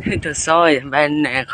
ເຮັດແຕ່ຊອຍແບນແໜກ.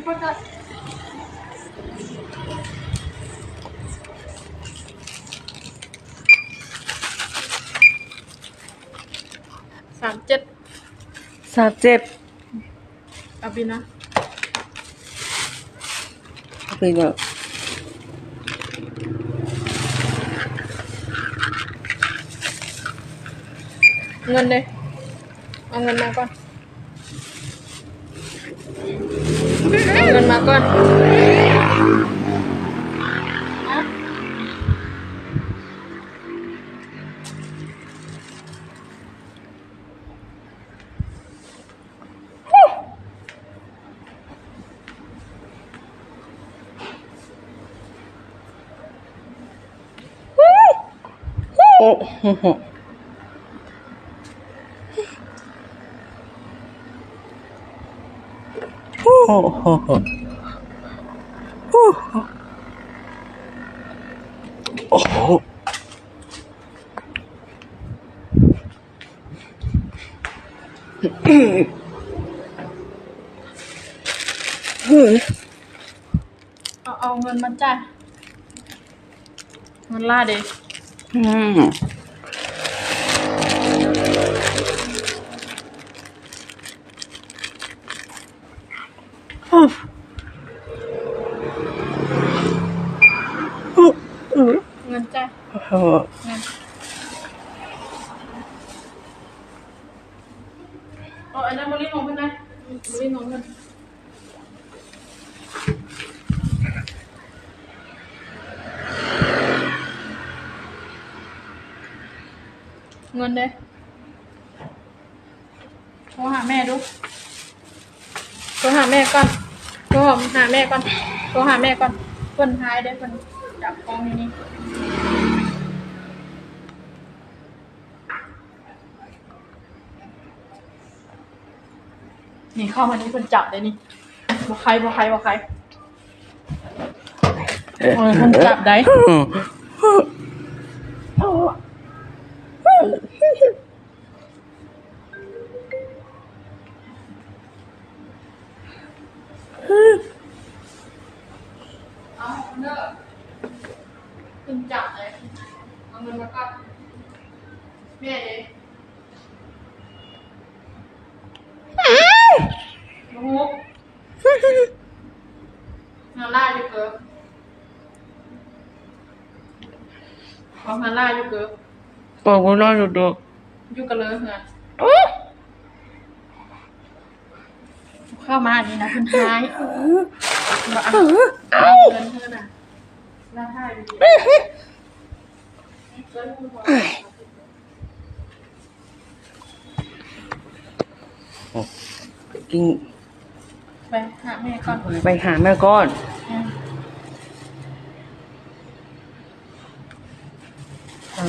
ສາມເຈັດ ສາມເຈັດ ເອົາໄປນະ ເອົາໄປເນາະ ເງິນເດ ເອົາເງິນມາກ່ອນ ເອົາເງິນມາກ່ອນ. ເອົາ ເອົາເງິນມາຈ່າຍ ເງິນລາເດ. ອືມ ເງິນຈ້າ ເງິນ ເອົາອັນນັ້ນມາຫຼິ້ນຂອງເພິ່ນນະ ມາຫຼິ້ນຂອງເພິ່ນ ເງິນເດ. ໂທຫາແມ່ດູ ໂທຫາແມ່ກ່ອນ ໂທຫາແມ່ກ່ອນ ໂທຫາແມ່ກ່ອນ ເພິ່ນຮ້າຍເດ້ ເພິ່ນຈັບກ້ອງຢູ່ນີ້ ນີ້ເຂົ້າມານີ້ເພິ່ນຈັບເດ້ນີ້ ບໍ່ໄຄ ບໍ່ໄຄ ບໍ່ໄຄ ເອີ ເພິ່ນຈັບໄດ້. ເອົາເດີ ຂຶ້ນຈັບເລີຍ ເອົາເງິນມາກ່ອນ ແມ່ເດ້ ບໍ່ຮູ້ ເຮືອນລາວຢູ່ເກີ ເວົ້າເຮືອນລາວຢູ່ເກີ ເວົ້າເຮືອນລາວຢູ່ເດີ ຢູ່ກະເລີເຮືອນ ເຂົ້າມານີ້ນະ ເພິ່ນຮ້າຍ ວ່າ ເອົາ ເງິນເພິ່ນນະ ລາວຖ່າຍວິດີໂອ ກິນ ໄປຫາແມ່ກ່ອນ ໄປຫາແມ່ກ່ອນ ອືມ ເອີ